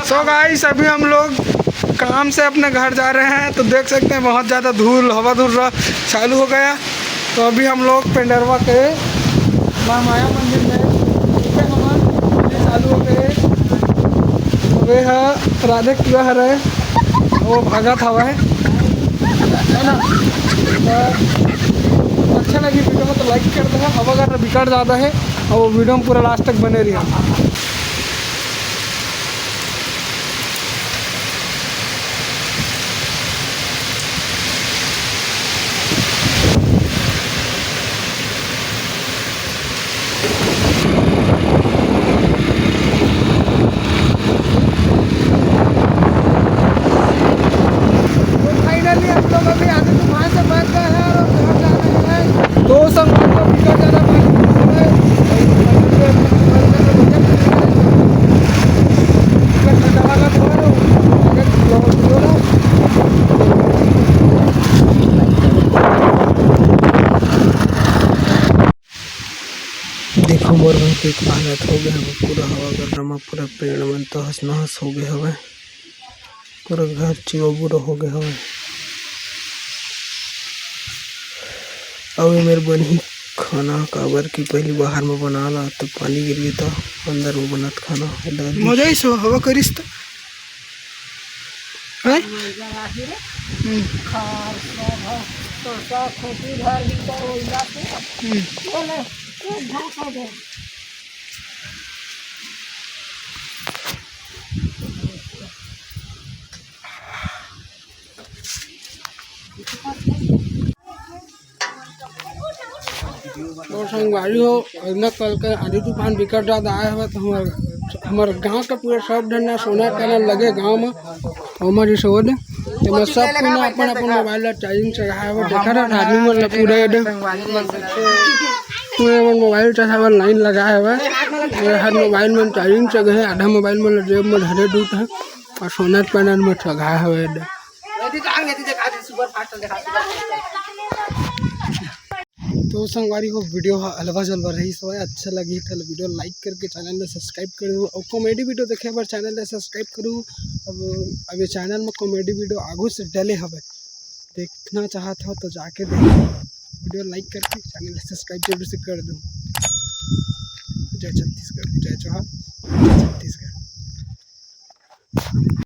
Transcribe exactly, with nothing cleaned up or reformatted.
So guys, अभी हम लोग काम से अपने घर जा रहे हैं, तो देख सकते हैं बहुत ज़्यादा धूल, हवा धूल रहा चालू हो गया। तो अभी हम लोग पेंडरवा के महामाया मंदिर में, ठीक है, हमार ये चालू हो गए। तो वे ह राधे किया हरे, वो भागत हवा है, है ना? तो अच्छा लगी वीडियो में तो लाइक कर देना। हवा अगर बिकट ज़्यादा है और वो वीडियो में पूरा लास्ट तक बने रहिए। तो finally हम लोग अभी आंधी तूफान से बच गए हैं और घर जा रहे हैं। तो संग हम लोग निकल जा रहे हैं। देखो मोर घर के एक हालत हो गए हवे, पूरा हवा गर्रा म पूरा पेड़ मन तहस नहस हो गए हवे, पूरा घर चिवा बुरा हो गए हवे। अउ ए मेर बनही खाना, काबर कि पहली बाहर म बना ला, तो पानी गिर गे, तो अंदर म बनत खाना। मजा ही सो हवा करिस त। हैं? हम्म। हम्म। और संगवारी हो, अतना कल के आंधी तूफान बिकट ज्यादा आए हवे, तो हमर, हमर गांव के पूरा सब झन सोना चैनल लगे गांव में, ओमा रिसोद, तो मैं सब कोई ना अपन अपन मोबाइल ला चार्जिंग चढ़ाए हवे, देखा रहा आदमी मन ला पूरा ये दे, पूरे मन मोबाइल चढ़ाए बर लाइन लगाए हवे, ये हर मोबाइल मन चार्जिंग चढ़े है, आधा मोबाइल मन जेब में धरे दूत है, और सोना चैनल में चढ़ाए हवे ये दे। तो संगवारी हो, वीडियो ह अलवा जलवा रही, सब अच्छा लगी तो वीडियो लाइक करके चैनल ला सब्सक्राइब कर दो, और कॉमेडी वीडियो देखे बर चैनल ला सब्सक्राइब करू। अब, अब ये चैनल में कॉमेडी वीडियो आगू से डले हवे, देखना चाहत हो तो जाके देखो, वीडियो लाइक करके चैनल ला सब्सक्राइब जरूर से कर दो। जय छत्तीसगढ़, जय जोहार, जय छत्तीसगढ़।